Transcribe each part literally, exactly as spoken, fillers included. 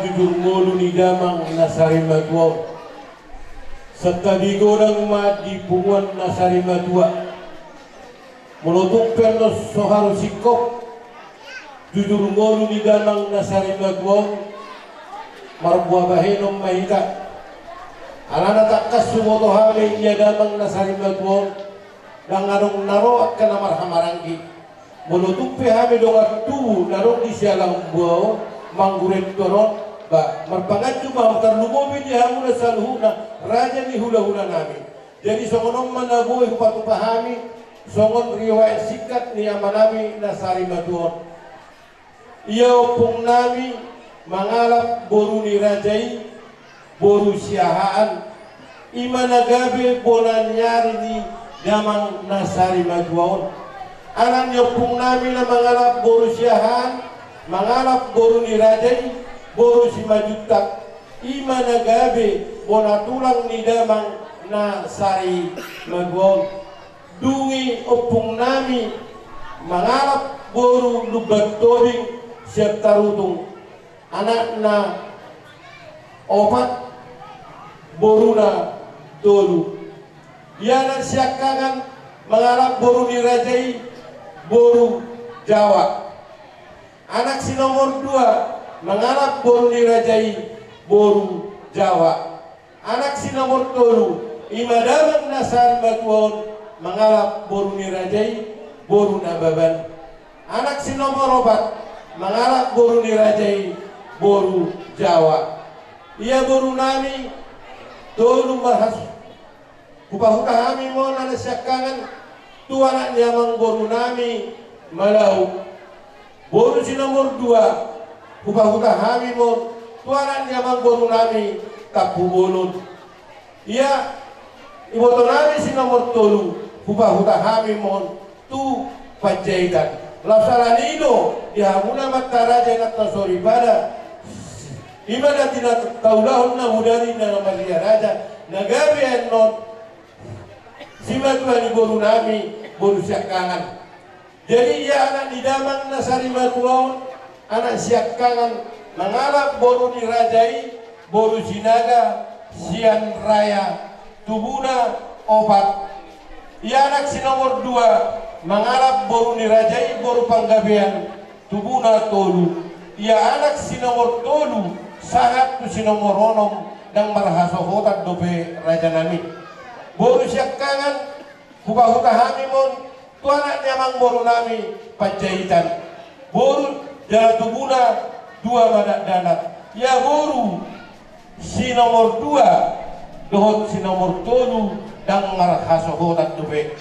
Jujur ngolu ni damang na sarimatua on. Santabi godang ma di punguan na sarimatua. Molo tung pe annon so haru singkop jujur ngolu ni damang na sarimatua on, marboa bahenon ma hita. Alana tangkas huboto hami ia damang na sarimatua on, ndang adong na ro angka na marhahamaranggi. Molo tung pe hami dongan tubu na adong di Sialaon Bua on, manggurenton on, ba, marpanganju ma hamu, tarlumobi di hamuna saluhutna raja ni hulahulanami. Jadi songon on ma na boi hupatupa hami, songon riwayat singkat ni amanami na sarimatua on. Ia ompungnami mangalap boru ni raja i, boru Siahaan, i ma na gabe bona ni ari ni damang na sarimatua on. Anak ni ompungnami na mangalap boru Siahaan, mangalap boru ni raja i, boru Simanjuntak, i ma na gabe bona tulang ni damang na sarimatua on. Dung i ompungnami mangalap boru Lumban Tobing sian Tarutung, anakna opat, boruna tolu. Ia anak siangkangan mangalap boru ni raja i, boru Jawa. Anak si nomor dua mangalap boru ni raja i, boru Jawa. Anak si nomor tolu, i ma damang na sarimatua on, mangalap boru ni raja i, boru Nababan. Anak si nomor opat, mangalap boru ni raja i, boru Jawa. Ia borunami tolu marhas-, hupahuta hami ma on anak siangkangan tu anak ni amangborunami Malau. Boru si nomor dua, hupahuta hami ma on tu anak ni amangborunami Tampubolon. Ia ibotonami si nomor tolu, hupahuta hami ma on tu Panjaitan. Laos alani i do di hamuna amanta raja inanta soripada, i ma na tinataulahon na mudari na marria raja, na gabe annon simatua ni borunami, boru siangkangan. Jadi ia anak ni damang na sarimatua on, anak siangkangan, mangalap boru ni raja i, boru Sinaga, sian Raya, tubuna opat. Ia anak si nomor dua, mangalap boru ni raja i, boru Panggabean, tubuna tolu. Ia anak si nomor tolu, sahat tu si nomor onom, ndang marhasohotan dope rajanami. Boru siangkangan, hupahuta hami ma on tu anak ni amangborunami Panjaitan. Boru jala tubuna dua ma dakdanak. Ia boru si nomor dua dohot si nomor tolu ndang marhasohotan dope.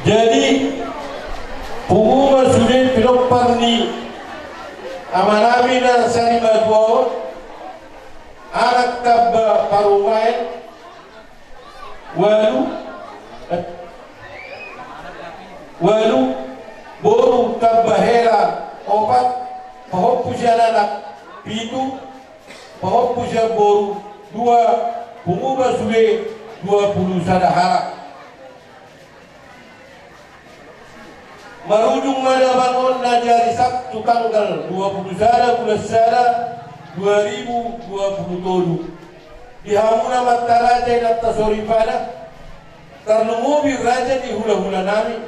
Jadi pungu ma sude pinompar ni amanami na sarimatua on, anak tamba parumaen, ualu, eh, ualu, boru tamba hela opat, pahompu sian anak pitu, pahompu sian boru dua, pungu ma sude dua pulu sada halak. Marujung ma damang on na di ari Sabtu tanggal dua pulu sada bulan sada dua ribu dua pulu tolu. Di hamuna amanta raja inanta soripada, tarlumobi raja ni hulahulanami.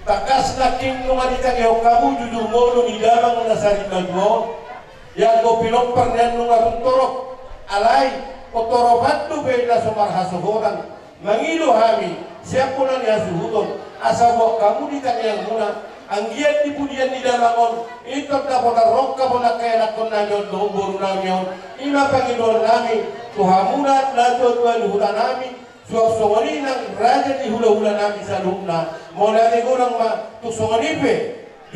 Tangkas nangkin nunga ditangihon hamu jujur ngolu ni damang na sarimatua on. Ianggo pinompar nian nunga tung torop, alai torop an dope na so marhasohotan. Mangido hami sian bona ni hasuhuton, asa boan hamu di tangiangmuna, anggiat di pudian ni damang on, intor dapotan rongkap on angka ianakkonnami on dohot borunami on. I ma pangidoannami tu hamuna natuatua ni hutanami, suang songon i nang raja ni hulahulanami saluhutna. Mauliate godang ma. Tung songon i pe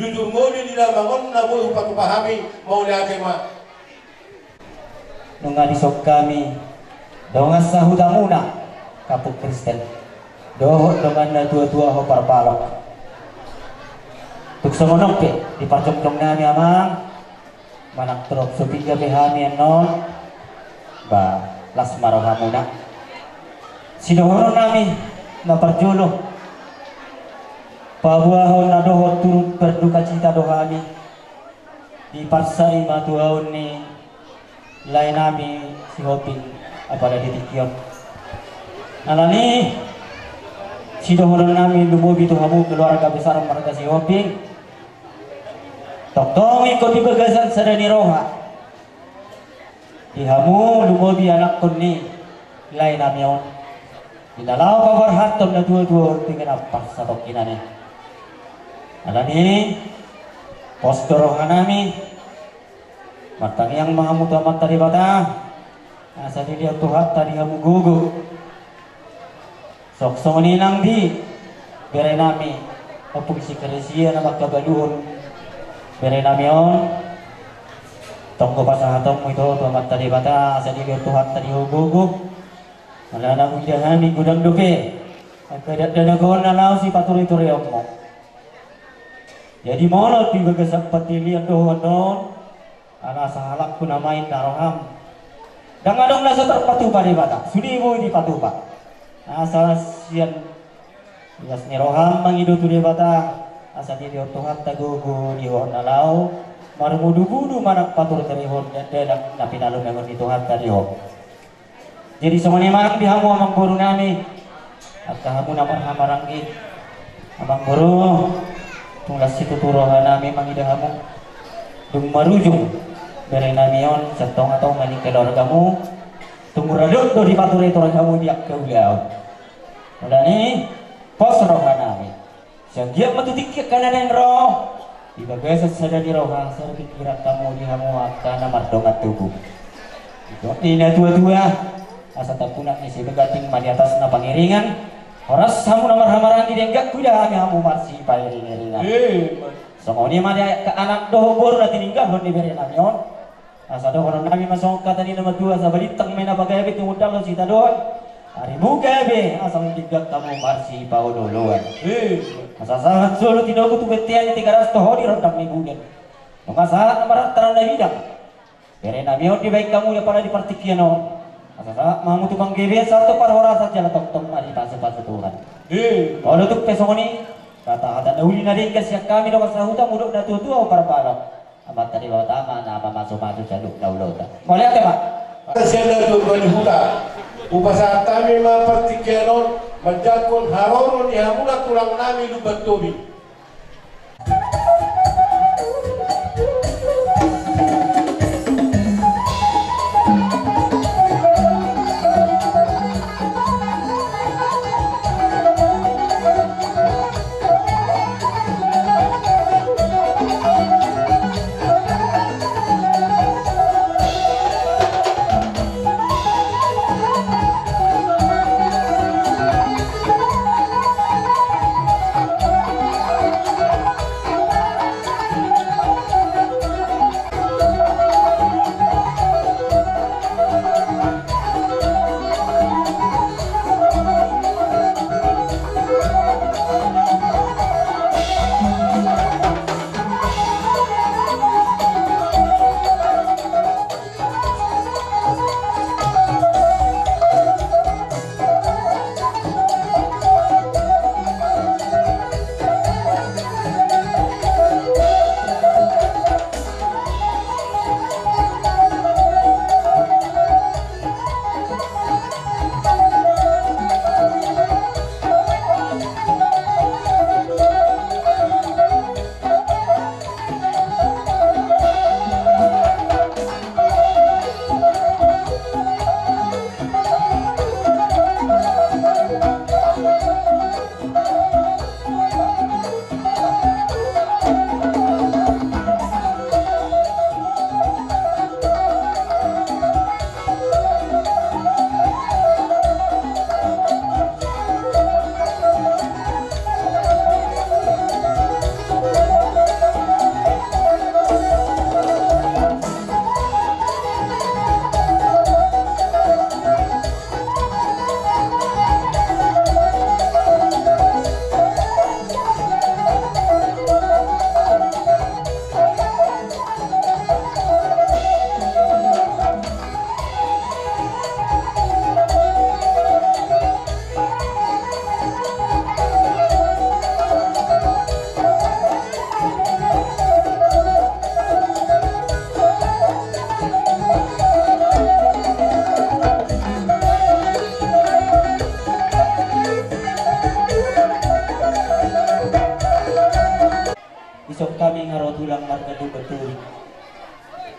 jujur ngolu ni damang on na boi hupatupa hami. Mauliate ma. Nunga dison hami dongan sahutamuna, Kampung Kristen, dohot dongan natuatua Hombar Balok. Tung songon on pe di parjongjongnami, amang, manang torop so piga pe hami annon, ba, Las ma rohamuna. Sidohonon nami na parjolo, paboahon na dohot turut berdukacita do hami. Di parsarimatuaon ni lae nami si Hoping, apala di tingki on. Alani i, sidohonon nami lumobi tu hamu keluarga besar marga si Hoping. Tongtong ingkon di bagasan sada ni roha di hamu, lumobi anakkon ni lae nami on, di na laho paborhathon na tuatua on tu inganan parsatongkinan i. Alani i, pos do roha nami. Martangiang ma hamu tu Amanta Debata asa dilehon Tuhanta di hamu gogo. Songon i nang di bere nami Ompung Sikresia na mangkabaluhon bere nami on. Tongtong pasahatonmu ito tu Amanta Debata asa dilehon Tuhanta di ho gogo. Alana huida hami godang dope angka dakdanak on na laho sipaturetoreonmu. Jadi molo di bagasan pandelean dohot on, ala sahalakku na main na roham, ndang adong na so tarpatupa Debata, sude boi dipatupa. Asa sian ias ni roham mangido tu Debata asa dilehon Tuhanta gogo di ho na laho marmudubudu manang paturetoreon dakdanak na pinalumehon ni Tuhanta di ho. Jadi songon i ma nang di hamu amangboru nami, angka hamu na marhahamaranggi. Amangboru, tung las situtu roha nami mangida hamu. Dung marujung bere nami on, sian tongatonga ni keluargamu, tung mura dok do dipaturetorehon hamu di angka ulaon. Alani i, pos roha nami. Sai anggiat ma tu tingki angka na naeng ro, di bagasan sada ni roha sada pingkiran hamu di hamu angka na mardongan tubu. Didok ni na tuatua, asa tampunak ni Sibaganting ma di atasna pangiringan. Horas hamu na marhahamaranggi, denggan huida hami hamu marsipairingiringan. Ima. Songon i ma di angka anak dohot boru na tininggalhon ni bere nami on. Asa dohonon nami ma songon hata ni na matua, asa balintang ma i na pagabe, tumundalhon sitadoan. Arimu gabe asa mandinggan hamu marsipaolooloan. Ima. Asa sahat solu tinogu tu bontean ni Tigaras, toho di rondang ni bulan. Nunga sahat na marhaha na bidang bere nami on dibahen hamu di apala di partingkian on. Asa sahat ma hamu tu panggabean sahat tu parhorasan jala tongtong ma dipasupasu Tuhan. Ima. Olo, tung pe songon i, hata-hata na uli na denggan sian hami dongan sahuta, molo na tuatua, umpara balok. Amanta Debata ma na mamasumasu saluhutna ulaonta. Mauliate ma. Sian na tuatua ni huta, hupasahat hami ma partingkian on manjangkon haroro ni hamuna tulang nami Lumban Tobing.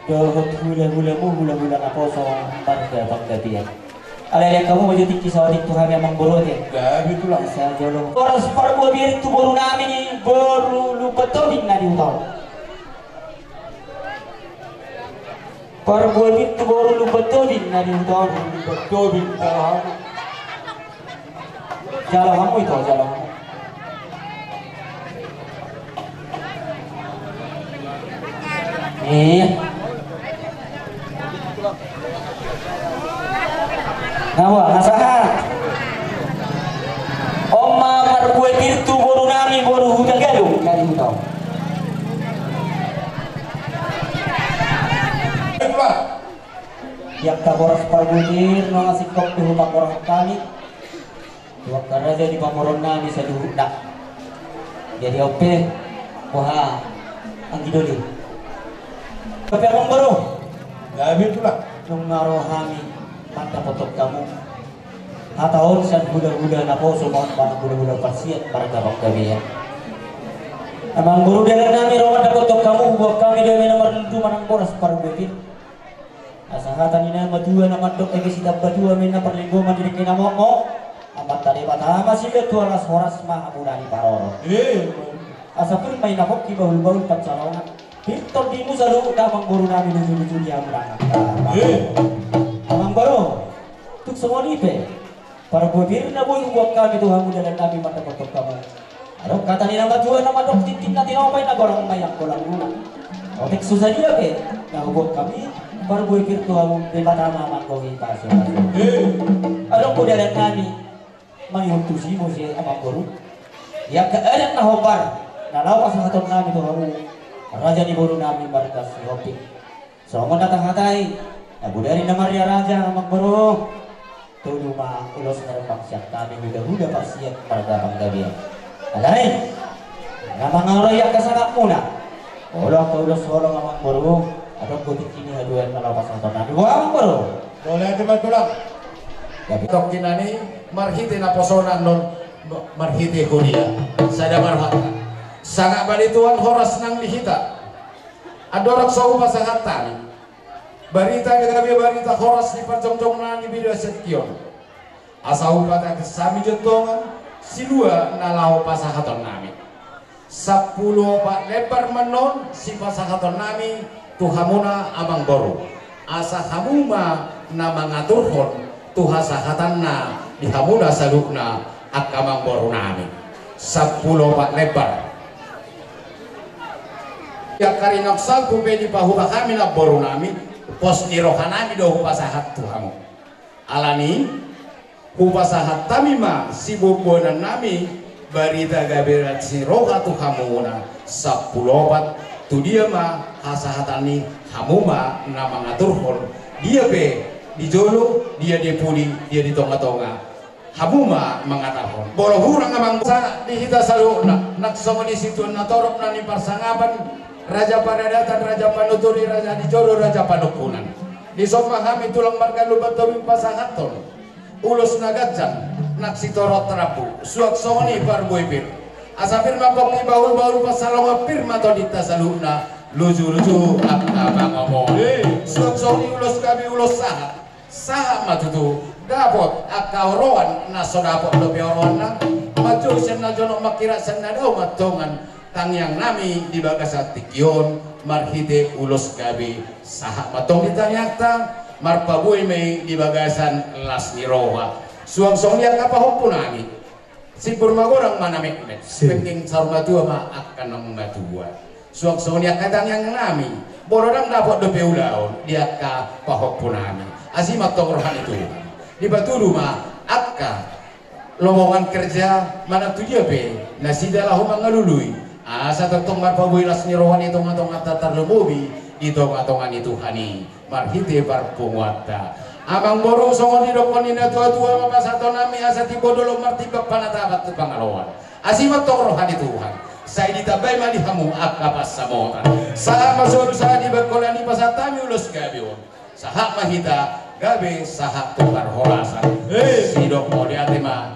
Dohot hulahulamu, hulahula naposo marga Panggabean. Alai lean hamu ma jo tingki saotik tu hami, amangboru, ate. Gabe tulang. Asa jolo. Horas parbue pir tu boru nami, boru Lumban Tobing na di huta on. Parbue pir tu boru Lumban Tobing na di huta on. Lumban Tobing, jalo hamu. Jalo hamu ito, jalo hamu. Iya. Nga boha, nga sahat. On ma parbue pir tu boru nami, boru Hutagalung na di huta on. Di angka horas parbue pir, nunga singkop do hupaborhat hami tu angka raja ni pamoruon nami saluhutna. Jadi on pe, boha, anggi doli. Tapi amangboru, gabe tulang. Nunga ro hami mandapothon hamu. Hata on sian hulahula naposo, ma on ma hulahula parsiat marga Panggabean. Amangboru, dalan nami ro mandapothon hamu, huboan hami do i ma na marlundu manang horas parbue pir. Asa hata ni na matua na mandok, eme sitamba tua ma inna, parlinggoman di dengke na mokmok. Amanta Debata ma silehon tu alas, horas ma hamuna diparorot. Eh. Asa pir ma inna pongki bahulbahul pansalongan. Pir tondimu saluhutna, amangboru nami, lujuluju di hamu nang angka. Eh. Amangboru, tung songon i pe, parbue pir na boi huboan hami tu hamu, dalan nami mandapothon hamu. Adong hata ni na matua na mandok, tintin na tinopa i na golang ma i anggo langlulan. Otik so sadia pe na huboan hami parbue pir tu hamu, Debata ma manggohi pasu-pasu. Eh. Adong do dalan nami mangihut tusi muse, amangboru, di angka adat na hombar na laho pasahaton nami tu hamu, raja ni boru nami marga Sihombing. Songon na tahatai, na bodari na marria raja, amangboru, tolu ma ulos na rembang sian hami hulahula parsiat marga Panggabean. Alai na mangarai angka sangapmuna, olo angka ulos holong, amangboru. Adong do tingki ni haduan na laho pasahaton nami, boha, amangboru? Boleh, ate ma tulang. Jadi tongkinan i marhite naposona annon, marhite huria, sada marhata. Sangap balian, horas nang di hita. Andorang so hupasahat hami barita gabe, barita horas ni parjongjongna ni bida sengkion, asa hupatangkas hami jo tongon silua na laho pasahaton nami. Sampulu opat lembar ma annon sipasahaton nami tu hamuna, amangboru, asa hamu ma na mangaturhon tu hasahatanna di hamuna saluhutna angka amangboru nami. Sampulu opat lembar. Angka rinok salpu pe dipahuta hami, namboru nami, pos ni roha nami do hupasahat tu hamu. Alani, hupasahat hami ma siboanboanan nami barita gabe las ni roha tu hamuna, sampulu opat, tu dia ma hasahatan i, hamu ma na mangaturhon, dia pe di jolo, dia di pudi, dia di tongatonga. Hamu ma mangaturhon. Molo hurang, amang, sa di hita saluhutna, nang songon i situan na torop na ni parsangapan, raja paradatan, raja panuturi, raja di jolo, raja panungkunan. Dison ma hami tulang marga Lumban Tobing pasahathon ulos na ganjang, nang sitorop rambu, suang songon i parbue pir. Asa pir ma pongki, bahulbahul pansalongan, pir ma tondinta saluhutna, lujuluju angka pangomoan. Suang songon i ulos gabe, ulos sahat. Sahat ma tutu dapot angka oroan na so dapot dope oroanna, manjou sian na jonok, mangkirap sian na dao ma dongan. Tangiang nami di bagasan tingki on marhite ulos gabe, sahat ma tong di tangiangta, marpabue ma i di bagasan las ni roha. Suang songon i angka pahompu nami. Simbur magorang ma na metmet, penggeng saur matua ma angka naung matua. Suang songon i angka tangiang nami, molo ndang dapot dope ulaon di angka pahompu nami, asi ma tong roha ni Tuhan. Dipatudu ma angka lowongan kerja manang tu dia pe nasida laho mangalului, asa tongtong marpabue las ni roha di tongatonganta, tarlumobi di tongatonga ni Tuhan i. Marhite parpunguanta. Amang boru, songon didokkon ni natuatua ma pasahaton nami, asa timbo dolok martimbang, panatapan tu pangaloan. Asi ma tong roha ni Tuhan. Sai ditambai ma di hamu angka pansamotan. Sahat ma solu, sahat di bangkola ni pasahat nami ulos gabe on. Sahat ma hita gabe sahat tu parhorasan. Sidok mauliate ma.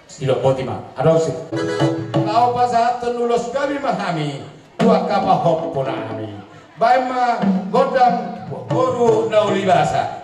Sidok boti ma. Adong si. Laho pasahathon ulos gabe ma hami tu angka pahompu nami. Baen ma Gondang boru na uli basa.